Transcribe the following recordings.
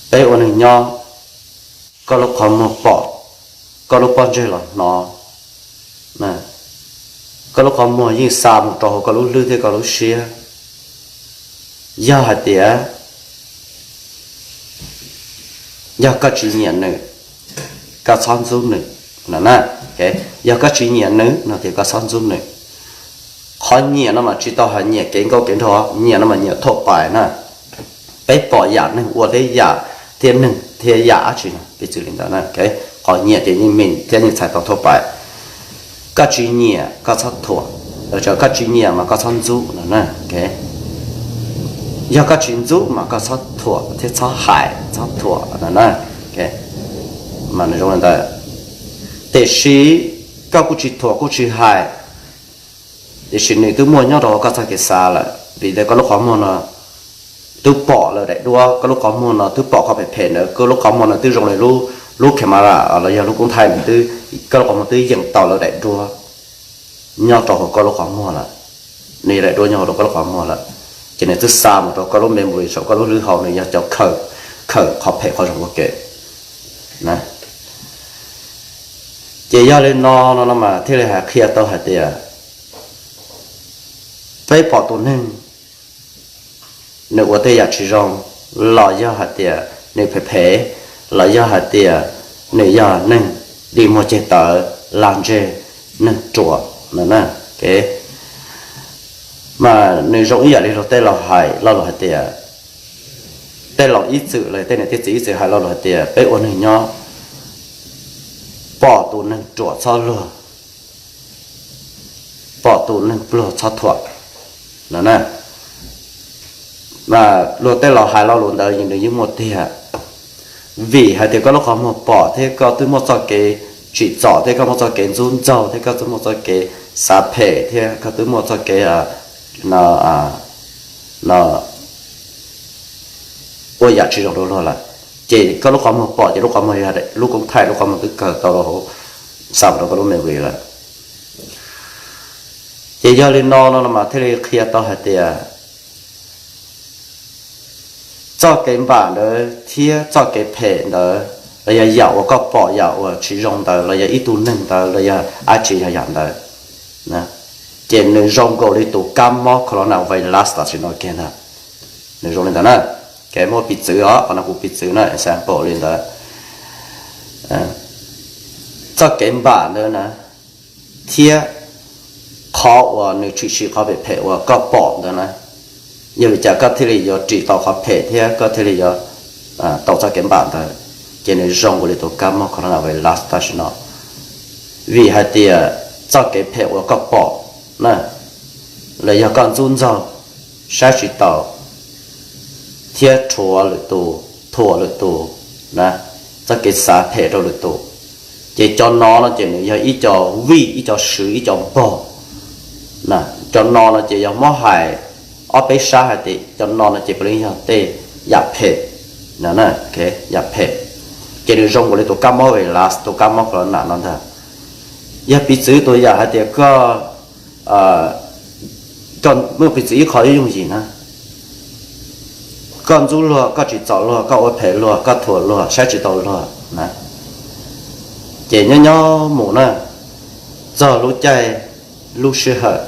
Peb ua neeg nyob, koj lub qhov muag pom, koj lub pob ntseg los hnov, koj lub qhov muag yeej xa mus rau hauv koj lub hlwb thiab koj lub siab. Yog hais tias yog koj tsis nyiam nws, koj txhob ntxub nws no na. Yog koj tsis nyiam nws no ces koj txhob ntxub nws. Qhov nyiam no mas tsis tau hais nyiam kev nkauj kev nraug, nyiam no mas nyiam thuaj pais na. Peb pom yam neeg ua thiab yam, thiab neeg thiab yam dab tsi no, piv txwv li ntawd na. Qhov nyiam ces yeej mean thiab yeej txhais tau thuaj pais. Koj tsis nyiam koj txhob thuam, koj tsis nyiam mas koj txhob ntxub no na. Yog koj tsis ntxub mas koj txhob thuam thiab txhob hais txhob thuam no na. Mas nws zoo li ntawd. Tiam sis koj kuj tsis thuam kuj tsis hais, tiam sis nws twb muaj nyob rau koj txoj kev xav lawm, vim tias koj lub qhov muag no twb pom lawv daim duab, koj lub qhov muag no twb pom qhov phem phem ntawd, koj lub qhov muag no twb zoo li lub, lub camera los yog lub koob thaij, nws twb, koj lub qhov muag twb yeem tau lawv daim duab nyob rau hauv koj lub qhov muag lawm. Nws yog daim duab nyob hauv rau koj lub qhov muag lawm, ces nws twb xa mus rau koj lub memory saum koj lub hlwb hauv, nws yog cov khaws, khaws qhov phem qhov zoo ua ke. Ces yog li no no no mas thiaj li hais qhia tau hais tias peb pom tus neeg nws ua tej yam tsis zoo, los yog hais tias nws phem phem, los yog hais tias nws yog neeg dig muag ceg tawv, lag ntseg, neeg ruam no na. Mas nws zoo ib yam li luag tej laus hais lo lus hais tias, tej laus ib txwm los tej niam tej txiv ib txwm hais lo lus hais tias peb ua neeg nyob, pom tus neeg ruam txhob luag, pom tus neeg pluag txhob thuam no na. Mas luag tej laus hais lo lus ntawd nws yeej muaj tiag, vim hais tias koj lub qhov muag pom thiab koj twb muaj txoj kev tsim txom thiab koj muaj txoj kev ntxub ntxaug thiab koj twb muaj txoj kev xav phem thiab koj twb muaj txoj kev no ua yam tsis zoo rau luag lawm, ces koj lub qhov muag pom ces lub qhov muag, lub koob thaij lub qhov muag twb khaws tau rau hauv, xa mus rau koj lub memory lawm. Ces yog li no no mas thiaj li qhia tau hais tias txoj kev npam ntawd thiab txoj kev phem ntawd, los yog yam uas koj pom yam uas tsis zoo ntawd los yog ib tug neeg ntawd los yog dab tsi yog yam ntawd, ces nws zoo nkaus li tus kab mob coronavirus tam sim no kiag ntag. Nws zoo li ntawd na. Kev muaj piv txwv os, qhov no kuv piv txwv na, example li ntawd. Txoj kev npam ntawd na, thiab qhov uas nws tshwm sim qhov phem phem uas koj pom ntawd na, yog li cas koj thiaj li yuav ris tau qhov phem thiab koj thiaj li yuav tau txoj kev npam ntawd, ces nws zoo nkaus li tus kab mob coronavirus tam sim no. Vim hais tias txoj kev phem uas koj pom na, los yog koj ntxub ntxaug, saib tsis taus, thiab rhuav lwm tus, thuam lwm tus na, txoj kev xav phem rau lwm tus, ces cov no no ces nws yog ib co vij, ib co swv, ib co npog. Cov no no ces yog muab hais ob peb sab hais tias cov no no ces puav leej yog tej yam phem, yam phem, ces nws zoo nkaus li tus kab mob virus, tus kab mob corona no ntag. Yog piv txwv tus yam hais tias koj, koj muaj piv txwv ib qho yooj yim na, koj ntxub luag, koj tsim txom luag, koj ua phem luag, koj thuam luag, saib tsis taus luag na, ces nyob nyob mus na, txog lub caij lub sij hawm,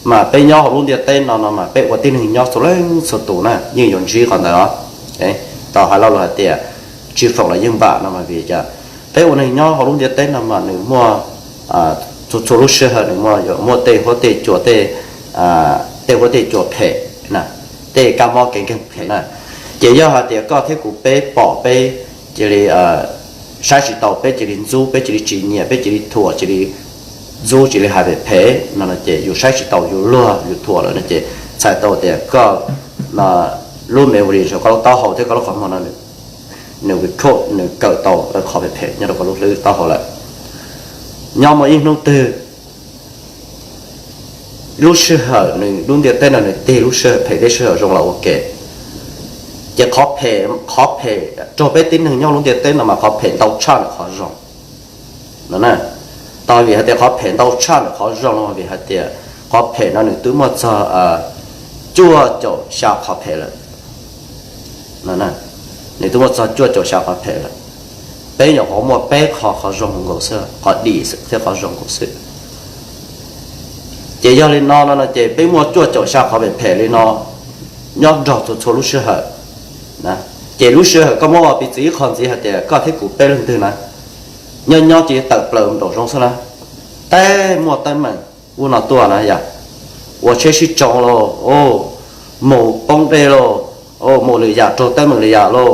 mas peb nyob hauv lub ntiaj teb no no mas peb ua tib neeg nyob txhua leej txhua tus na yeej yuav ntsib qhov ntawd os. Tau hais lo lus hais tias tsis foom los yeej npam no mas vim cas peb ua neeg nyob hauv lub ntiaj teb no mas nws muaj, txhua txhua lub sij hawm nws muaj, yuav muaj tej huab tej cua, tej, tej huab tej cua phem na, tej kab mob kev nkeeg phem na. Ces yog hais tias koj thiab kuv peb pom peb cia li saib tsis taus, peb cia li ntxub, peb cia li tsis nyiam, peb cia li thuam, cia li ntxub, cia li hais phem phem no no ces yus saib tsis taus yus luag yus thuam lawm no ces txhais tau tias koj lub memory saum koj lub taub hau thiab koj lub qhov muag no nws record, nws kawm tau qhov phem phem nyob rau koj lub hlwb taub hau lawm. Nyob muaj ib hnub twg lub sij hawm nws lub ntiaj teb no nws tig lub sij hawm phem thiab sij hawm zoo los ua ke, ces qhov phem, qhov phem raug peb tib neeg nyob lub ntiaj teb no mas qhov phem ntau tshaj nws qhov zoo no. Tau vim hais tias qhov phem ntau tshaj nws qhov zoo no vim hais tias qhov phem no nws twb muaj txog cuaj caum xya qhov phem lawm. nws twb muaj txog cuaj caum xya qhov phem lawm. Peb nyuam qhuav muaj peb qhov, qhov zoo nkaus xwb, qhov dim xwb thiab qhov zoo nkaus xwb. Ces yog li no no no ces peb muaj cuaj caum xya qhov phem phem li no nyob nrog txhua txhua lub sij hawm. Ces lub sij hawm koj muab ua piv txwv ib qho ntxiv hais tias koj thiab kuv peb leej twg na, nyob nyob cia li tawm plaws nraum zoov xwb na, tej muaj teeb meem ub no tuaj na yom, ua tsheb sib tsoo lauj, mus poob dej lauj, mus lwm yam, raug teeb meem lwm yam lauj,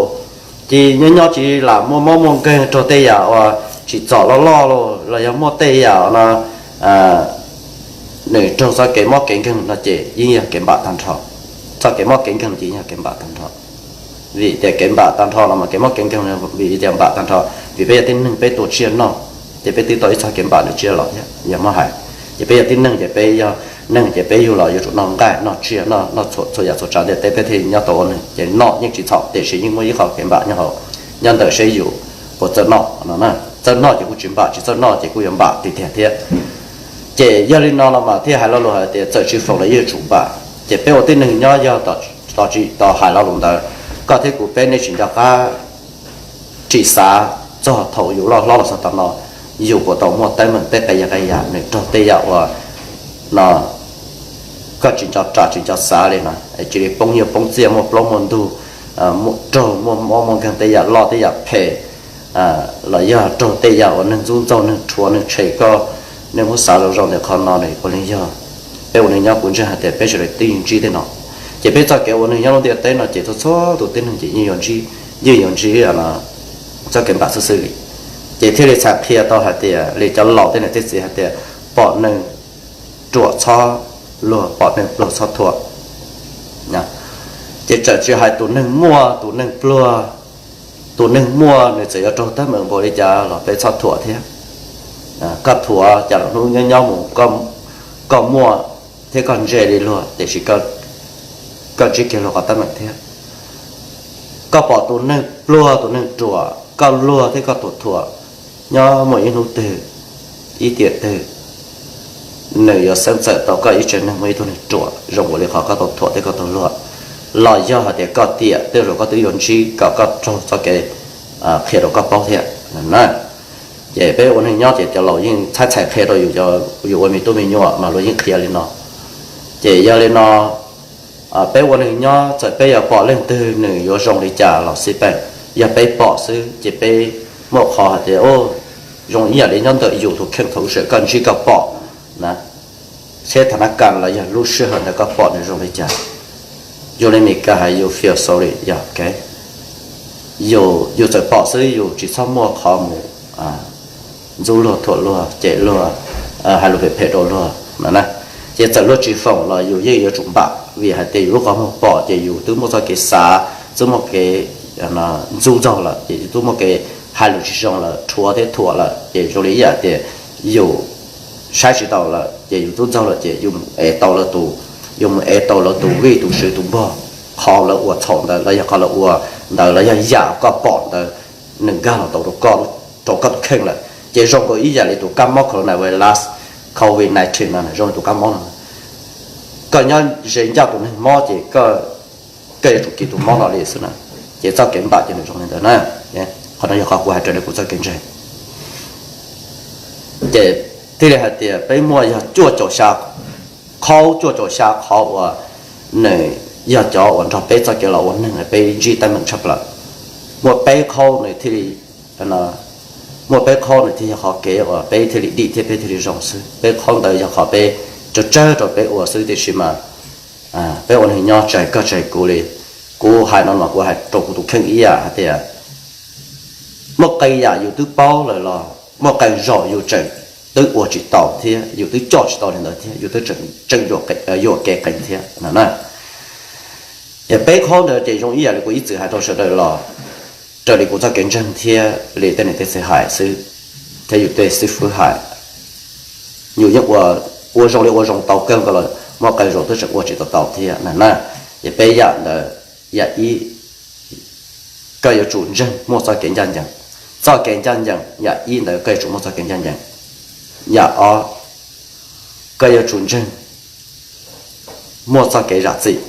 ces nyob nyob cia li lam muaj mob muaj nkeeg, raug tej yam uas tsim txom loj loj lauj, los yog muaj tej yam no nws raug txoj kev mob kev nkeeg no ces yeej yog kev npam tag nrho. Txoj kev mob kev nkeeg ces yeej yog kev npam tag nrho. Vim tias kev npam tag nrho no mas kev mob kev nkeeg vim tias npam tag nrho, vim peb yog tib neeg peb tua tsiaj noj, ces peb twb tau ib txoj kev npam nws tsiaj los thiab yog muab hais. Ces peb yog tib neeg ces peb yog neeg ces peb yug los yuav tsum noj nqaij noj tsiaj noj txhua yam txhua tsav ntiaj teb peb thiaj nyob tau ua neeg. Ces noj yeej tsis txhaum tiam sis yeej muaj ib qho kev npam nyob hauv, nyob ntawm seb yus puas txawj noj no. Txawj noj ces kuj tsis npam, tsis txawj noj ces kuj yuav npam tiag tiag thiab. Ces yog li no no mas thiaj hais lo lus hais tias txawm tsis foom los yeej yuav tsum npam. Ces peb ua tib neeg nyob yog tos hais lo lus ntawd, koj thiab kuv peb nej tsis nco qab ris xav txog thaum yus loj hlob los txog tam no, yus puas tau muaj teeb meem tej qee yam qee yam nws raug tej yam uas no koj tsis nco ras tsis nco xav li no, cia li poob nyiaj poob txiaj, muaj plaub muaj ntug, raug muaj mob muaj nkeeg, tej yam loj tej yam phem, los yog raug tej yam uas neeg ntxub ntxaug, neeg rhuav neeg tshem koj, nej muab xav zoo zoo ntawm qhov no nws puav leej yog peb ua neeg nyob kuv ntseeg hais tias peb sawv daws twb yeej ntsib tej no. Ces peb txoj kev ua neeg nyob lub ntiaj teb no ces txhua txhua tus tib neeg ces yeej yuav ntsib, yeej yuav ntsib txoj kev npam xwb xwb li. Ces thiaj li txhais qhia tau hais tias li cov laus tej niam tej txiv hais tias pom neeg ruam txhob luag, pom neeg pluag txhob thuam. Ces txawm tsis hais tus neeg muaj tus neeg pluag, tus neeg muaj nws txawm yuav raug teeb meem npaum li cas los peb txhob thuam thiab. Koj thuam cas los hnub nyob nyob mus koj muaj thiab koj ntse li luag tiam sis koj ntsib kiag luag qhov teeb meem thiab. Koj pom tus neeg pluag tus neeg ruam koj luag thiab koj thuam thuam, nyob muaj ib hnub twg, ib tiam twg, nws yuav xeeb txawm tau koj ib tsev neeg muaj ib tug neeg ruam zoo nkaus li qhov koj tau thuam thiab koj tau luag. Los yog hais tias koj tiam tej zaum koj twb yuav ntsib kom koj raug txoj kev qhia rau koj paub thiab na. Ces peb ua neeg nyob ces cov laus yeej txhais txhais qhia rau yus, yus ua me tub me nyuam mas luag yeej qhia li no. Ces yog li no, peb ua neeg nyob txawm peb yuav pom leej twg nws yuav zoo li cas los xij peem, yog peb pom xwb ces peb muaj qhov hais tias zoo ib yam li nyob ntawm yus tus kheej thaum sawm koj ntsib koj pom na, seb thaum nab kas los yog lub sij hawm ntawd koj pom nws zoo li cas. Yus li Mes Kas hais yus feel sorry, yog yus txawm pom xwb yus tsis txhob muaj qhov mus ntxub luag thuam luag cem luag, hais lus phem phem rau luag no na. Ces txawm luag tsis foom los yus yeej yuav tsum npam vim hais tias yus lub qhov muag pom ces yus twb muaj txoj kev xav, twb muaj kev ntxub ntxaug lawm, ces yus twb muaj kev hais lus tsis zoo lawm, rhuav thiab thuam lawm, ces zoo li ib yam tias yus saib tsis taus lawm ces yus ntxub ntxaug lawm ces yus mus ev tau lawv tus, yus mus ev tau lawv tus vij tus sw tus npog, qhov lawv ua txhaum ntawd los yog qhov lawv ua ntawd los yog yam koj pom ntawd, nws nkag los tau rau koj, rau koj tus kheej lawm. Ces zoo nkaus ib yam li tus kab mob coronavirus, covid nineteen no zoo li tus kab mob no, koj nyob ze ncaj tus neeg mob ces koj yuav tsum kis tus mob no li xwb na. Ces txoj kev npam ces nws zoo li ntawd na. Qhov no yog qhov kuv hais raws li kuv txoj kev ntseeg. Ces thiaj li hais tias peb muaj yog cuaj caum xya qhov, cuaj caum xya qhov uas nws yog cov uas nrog peb txoj kev los ua neeg peb ntsib teeb meem tshaj plaws. Muaj peb qhov nws thiaj li, muaj peb qhov nws thiaj yog qhov kev uas peb thiaj li dim thiab peb thiaj li zoo xwb. Peb qhov ntawd yog qhov peb tsawg tsawg rau peb ua xwb tiam sis mas peb ua neeg nyob tsis hais koj tsis hais kuv li. Kuv hais no mas kuv hais rau kuv tus kheej ib yam hais tias muaj qee yam yus twb paub lawm los muaj qee zaum yus tseem twb ua tsis tau thiab yus twb coj tsis tau li ntawd thiab yus twb tseem yuam kev qees thiab no na. Es peb qhov ntawd ces zoo ib yam li kuv ib txwm hais rau sawv daws los raws li kuv txoj kev ntseeg thiab li tej niam tej txiv hais xwb, thiab yus tej xib fwb hais, yus yeej ua zoo li ua zoo tau kawg nkaus los muaj qee zaum twb tseem ua tsis tau tau thiab na. Ces peb yam ntawd, yam ib, koj yuav tsum ntseeg muaj txoj kev ncaj ncees. Txoj kev ncaj ncees yam ib ntawd koj yuav tsum muaj txoj kev ncaj ncees. Yam ob, koj yuav tsum ntseeg muaj txoj kev zam txim.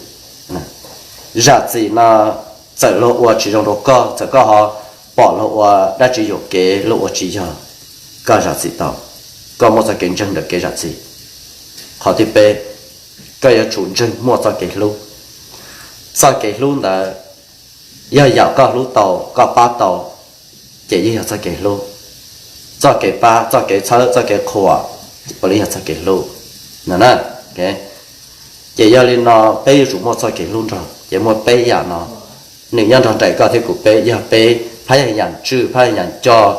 Zam txim no Txawm luag ua tsis zoo rau koj, txawm koj ho pom luag ua dab tsi yuam kev, luag ua tsis yog, koj zam txim tau, koj muaj txoj kev ntseeg ntawm kev zam txim. Qhov thib peb, koj yuav tsum ntseeg muaj txoj kev hlub. Txoj kev hlub ntawd yog yam koj hlub tau, koj pab tau, ces yeej yog txoj kev hlub. Txoj kev pab, txoj kev txhawb, txoj kev qhuas, puav leej yog txoj kev hlub no na. Ces yog li no peb yuav tsum muaj txoj kev hlub nrog, ces muaj peb yam no. Nws nyob nrog nraim koj thiab kuv peb, yog peb phab yam tswj, phab yam coj,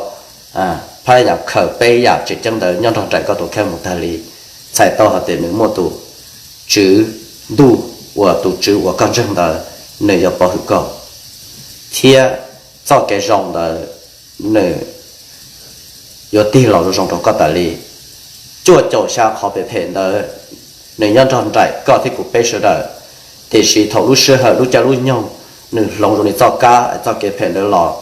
phab yam khaws, peb yam tseem ceeb ntawd nyob nrog nraim koj tus kheej mus tag li, txhais tau hais tias nws muaj tus Tswv Ntuj, uas tus Tswv uas koj ntseeg ntawd, nws yuav pov hwm koj, thiab txoj kev zoo ntawd nws yuav tig los zoo zoo rau koj tas li. Cuaj caum xya qhov phem phem ntawd nws nyob nrog nraim koj thiab kuv peb sawv daws, tiam sis thaum lub sij hawm lub caij lub nyoog nws hloov rau nws txoj kab, txoj kev phem ntawd los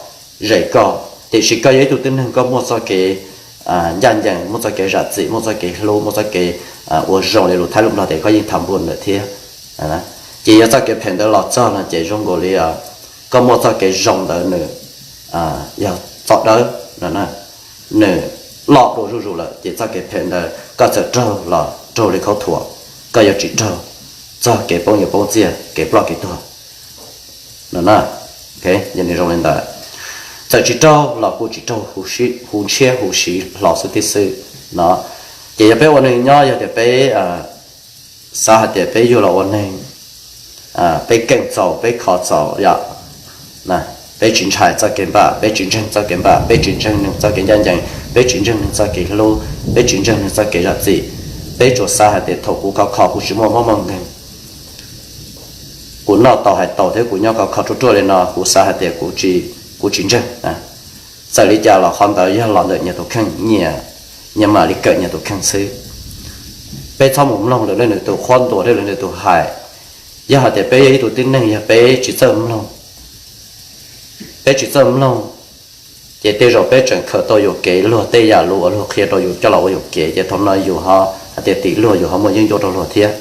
zem koj, tiam sis koj yog ib tug tib neeg koj muaj txoj kev ncaj ncees, muaj txoj kev zam txim, muaj txoj kev hlub, muaj txoj kev ua zoo li lus Thaib lus Nplog tias koj yeej tham npua ntawm thiab. Ces yog txoj kev phem ntawd los txog no ces zoo nkaus li koj muaj txoj kev zoo ntawd nws yog txoj dawb, nws loj dua zuj zus lawm, ces txoj kev phem ntawd koj txawm raug los raug li khaub thuas, koj yuav tsis raug txog kev poob yuav poob txiaj, kev ploj kev tuag no. Yog nws zoo li ntawd, txawm tsis raug los kuj tsis raug huv ntshiab huv si hlo xwb tib xwb no. Ces yog peb ua neeg nyob, yog tias peb xav hais tias peb yug los ua neeg, peb keej txaus, peb kho txaus yom, peb tsis ntshai txoj kev npam, peb tsis ntseeg txoj kev npam, peb tsis ntseeg neeg txoj kev ncaj ncees, peb tsis ntseeg neeg txoj kev hlub, peb tsis ntseeg neeg txoj kev zam txim, peb tsuas xav hais tias thaum kuv khov kho kuv tsis muaj mob muaj nkeeg, kuv noj tau hais tau thiab kuv nyob khov kho ruaj ruaj li no, kuv xav hais tias kuv tsis ntseeg. Txawm li cas los qhov ntawd yog los ntawm nyias tus kheej, nyias, nyias mam li kawm nyias tus kheej xwb. Peb txhob mus mloog lwm leej lwm tus qhuab ntuas, leej lwm leej tus hais. Yog hais tias peb yog ib tug tib neeg, yog peb tsis txawj mloog, peb tsis txawj mloog, ces tej zaum peb tseem khaws tau yuam kev luag tej yam lus uas luag qhia rau yus coj los ua yuam kev, ces thaum no yus ho hais tias tim luag, yus ho muaj yeeb ncuab rau luag thiab.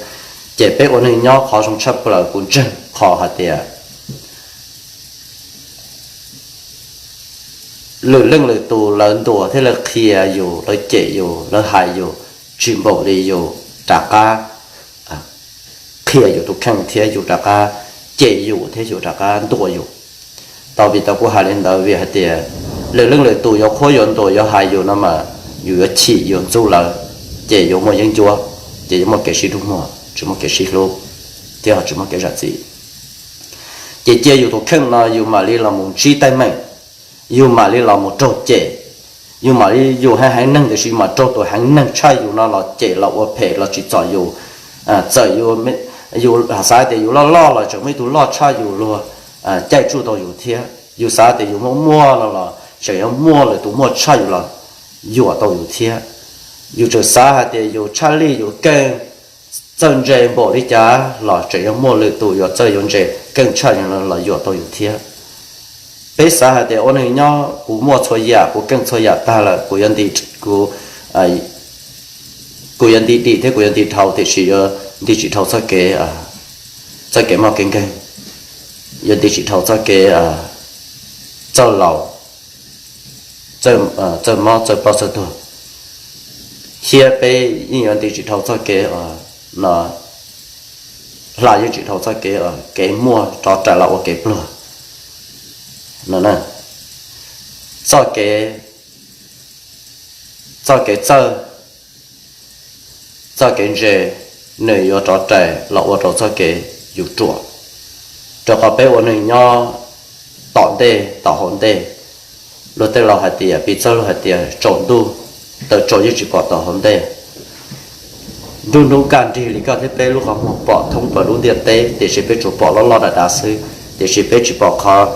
Ces peb ua neeg nyob qhov zoo tshaj plaws kuv ntseeg qhov hais tias lwm leej lwm tus lawv ntuas thiab lawv qhia yus, lawv cem yus, lawv hais yus tsis npaum li yus rov qab qhia yus tus kheej thiab yus rov qab cem yus thiab yus rov qab ntuas yus. Tau vim tau kuv hais li ntawd vim hais tias lwm leej lwm tus yuav qhuab yuav ntuas yuav hais yus no mas yus yuav chim yuav ntxub lawv, ces yuav muaj yeeb ncuab, ces yuav muaj kev sib nrug muag, tsis muaj kev sib hlub, thiab ho tsis muaj kev zam txim. Ces cia yus tus kheej no yus mam li los mus ntsib teeb meem, yus mam li los mus raug cem, yus mam li, yus heev heev neeg tiam sis yus mam raug tus heev neeg tshaj yus no los cem los ua phem los tsim txom yus. Txawm yus xav tias yus loj loj los tseem muaj ib tug loj tshaj yus luag caij tsuj tau yus thiab. Yus xav tias yus muaj muaj no los tseem yuav muaj lwm tus muaj tshaj yus los yuam tau yus thiab. Yus tseem xav hais tias yus tshaj lij yus keej txawj ntse npaum li cas los tseem yuav muaj lwm tus yuav txawj yuav ntse keej tshaj yus los yuam tau yus thiab. Peb xav hais tias ua neeg nyob kuv muaj txhua yam, kuv keej txhua yam tag lawm, kuv yuav nti, kuv, kuv yuav nti dim thiab kuv yuav nti dhau, tiam sis yuav nti tsis dhau txoj kev, txoj kev mob kev nkeeg, yuav nti tsis dhau txoj kev txawj laus, txawj mob txawj ploj txawj tuag, thiab peb yeej yuav nti tsis dhau txoj kev no, hla yeej tsis dhau txoj kev, kev muaj rov rais los ua kev pluag no. Txoj kev, txoj kev txawj, txoj kev ntse, nws yuav rov rais los ua rau txoj kev yus ruam. Rau qhov peb ua neeg nyob tom ntej tom hauv ntej, luag tej laus hais tias, piv txoj lus hais tias tsaus ntuj taws tsaus yeej tsis pom tom hauv ntej. Nruab hnub kaj nrig li koj thiab peb lub qhov muag pom thoob plaws lub ntiaj teb, tiam sis peb tsuas pom loj loj dav dav xwb, tiam sis peb tsis pom qhov,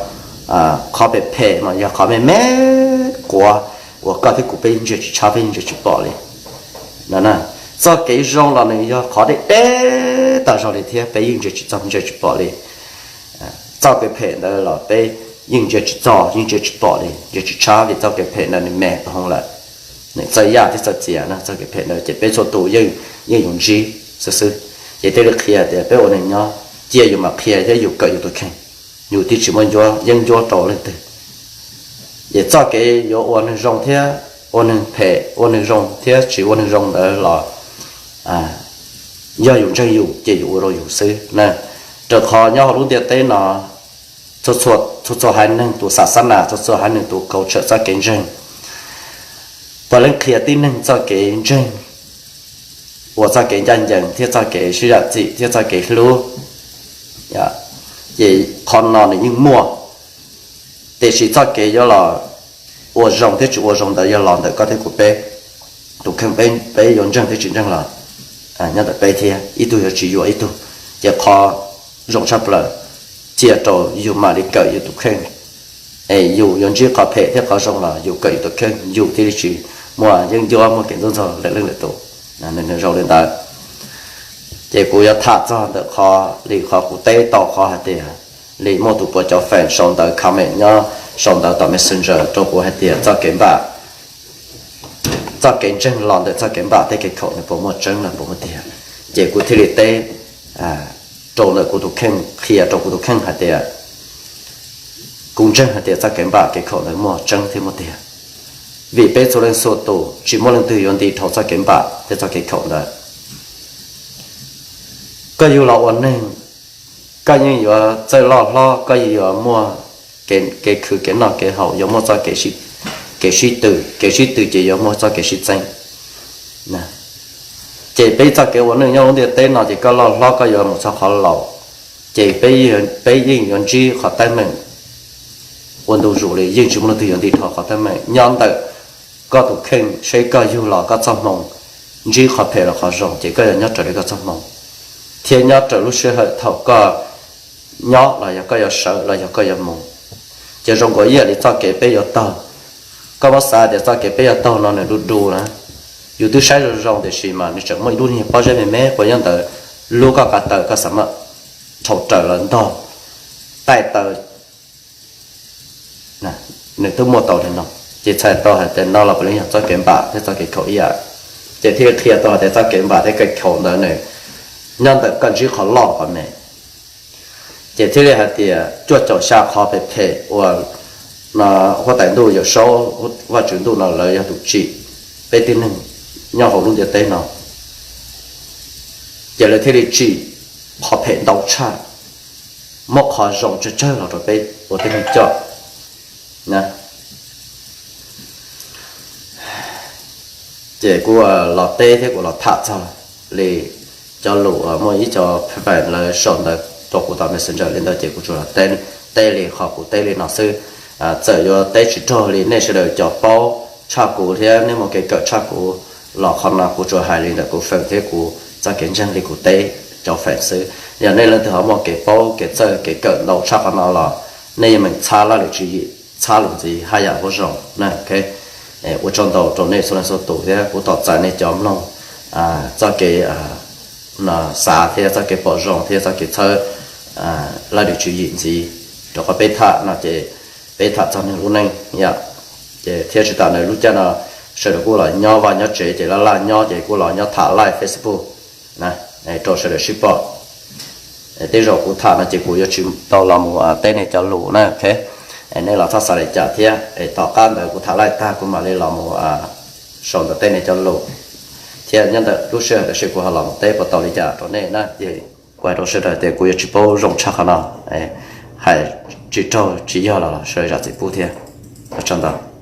qhov phem phem mas yog qhov me me quav uas koj thiab kuv peb yeej ntsia tsis tshab, peb yeej ntsia tsis pom li. Txoj kev zoo los nws yog qhov deb deb tas zog li thiab peb yeej ntsia tsis txog ntsia tsis pom li. Txoj kev phem ntawd los peb yeej ntsia tsis txog yeej ntsia tsis pom li, ntsia tsis tshab vim txoj kev phem ntawd nws me hoo lawm. Nws txawj yaj thiab txawj txias na, txoj kev phem ntawd ces peb txhua tus yeej, yeej yuav ntsib xwb xwb. Ces thiaj li qhia tias peb ua neeg nyob cia yus mam qhia thiab yus kawm yus tus kheej. yus twb tsis muaj yeeb ncuab rau leej twg. Ces txoj kev yuav ua neeg zoo thiab ua neeg phem, ua neeg zoo thiab tsis ua neeg zoo ntawd los yog yus ntseeg yus ces yus ua rau yus xwb na. Rau qhov nyob hauv lub ntiaj teb no, txhua txhua haiv neeg tus xav xab nas, txhua txhua haiv neeg tus kaus tshawm txoj kev ntseeg, puav leej qhia tib neeg txoj kev ntseeg, ua txoj kev ncaj ncees thiab txoj kev sib zam txim thiab txoj kev hlub. Ces qhov no nws yeej muaj, tiam sis txoj kev yuav los ua zoo thiab tsis ua zoo ntawd yog los ntawm koj thiab kuv peb tus kheej, peb yuav ntseeg thiab tsis ntseeg los nyob ntawm peb thiab, ib tug yuav tsis yuam ib tug. Ces qhov zoo tshaj plaws cia rau yus mam li kawm yus tus kheej. Es yus yuav ntsib qhov phem thiab qhov zoo los yus kawm yus tus kheej, yus thiaj li tsis muaj yeeb ncuab muaj kev ntxub ntxaug lwm leej lwm tus. Nws zoo li ntawd. Ces kuv yuav tham txog ntawm qhov li qhov kuv teb tau qhov hais tias li muaj tus puas cov fan sau ntawv comment nyob sau ntawv tom Messenger rau kuv hais tias txoj kev npam, txoj kev ntseeg los ntawm txoj kev npam tej kev khaum nws puas muaj tseeb los puas muaj tiag. Ces kuv thiaj li teb rau ntawm kuv tus kheej, qhia rau kuv tus kheej hais tias kuv ntseeg hais tias txoj kev npam kev khaum ntawd muaj tseeb thiab muaj tiag, vim peb txhua leej txhua tus tsis muaj leej twg yuav nti dhau txoj kev npam thiab txoj kev khaum ntawd. Koj yug los ua neeg, koj yeej yuav txawj loj hlob, koj yeej yuav muaj kev khwv kev noj kev haus, yuav muaj txoj kev sib tw, kev sib tw ces yuav muaj txoj kev sib txeeb. Ces peb txoj kev ua neej nyob lub ntiaj teb no ces koj loj hlob koj yuav mus txog qhov laus, ces peb yeej yuav ntsib qhov teeb meem ua ntu zus li, yeej tsis muaj leej twg yuav nti dhau qhov teeb meem nyob ntawm koj tus kheej, seb koj yug los koj txoj hmoo ntsib qhov phem los qhov zoo ces koj yuav nyob raws li koj txoj hmoo, thiab nyob raws lub sij hawm thaum koj nyob los yog koj yuav sawv los yog koj yuav mus. Ces zoo nkaus ib yam li txoj kev peb yuav taug, koj muab xav tias txoj kev peb yuav taug no nws du du na, yus twb saib zoo zoo tiam sis mas nws tseem muaj ib lub niag pob zeb me me quaj nyob ntawd, lub koj ko taw koj xav muab dhau raws los ntog taij taw, nws twb muaj tau li no. Ces txhais tau hais tias no los puav leej yog txoj kev npam thiab txoj kev khaum ib yam. Ces thiaj li qhia tau hais tias txoj kev npam thiab kev khaum ntawd nws nyob ntawm koj ntsib qhov loj qhov me. Ces thiaj li hais tias cuaj caum xya qhov phem phem uas huab tais ntuj Yawm Saub, Vajtswv ntuj no lawv yog tus tsim peb tib neeg nyob hauv lub ntiaj teb no, ces lawv thiaj li tsim qhov phem ntau tshaj, muab qhov zoo tsawg tsawg los rau peb ua tib neeg coj. Ces kuv los teb thiab kuv los tham txog li cov lus uas muaj ib co fan lawv sau ntawv rau kuv tom Messenger li ntawd ces kuv tsuas los teb li qhov kuv teb li no xwb. Txawm yuav teb tsis raug li nej sawv daws cov paub tshaj kuv thiab nej muaj kev kawm tshaj kuv los qhov no kuv tsuas hais li ntawm kuv feem thiab kuv txoj kev ntseeg li kuv teb cov feem xwb. Yog nej leej twg ho muaj kev paub kev txawj kev kawm ntau tshaj qhov no los nej yeej meem txhab laj lwm tswv yim, txhab lus ntxiv haj yam kuj zoo na. Ua tsaug ntau rau nej txhua leej txhua tus thiab kuv thov txais nej cov mloog txoj kev xav thiab txoj kev pom zoo thiab txoj kev txhawb laj lwm tswv yim ntxiv, rau qhov peb tham no ces peb tham txog neeg lub neej yom. Ces thiab tsis tas ntawd lub caij no sawv daws kuj los nyob vaj nyob tsev ces laj laj nyob ces kuj los nyob tham live Facebook rau sawv daws sib pom. Tej zaum kuv tham no ces kuv yuav tsis tau los mus teb nej cov lus na, ok. Nej los txhob xav li cas thiab, tom qab ntawd kuv tham live tag kuv mam li los mus sau ntawv teb nej cov lus, thiab nyob ntawm lub sij hawm tam sim kuv ho los mus teb puas tau li cas rau nej na. Ces kuv hais rau sawv daws tias kuv yuav tsis paub zoo tshaj qhov no, hais tsis raug tsis yog los sawv daws zam txim pub thiab. Ua tsaug ntau.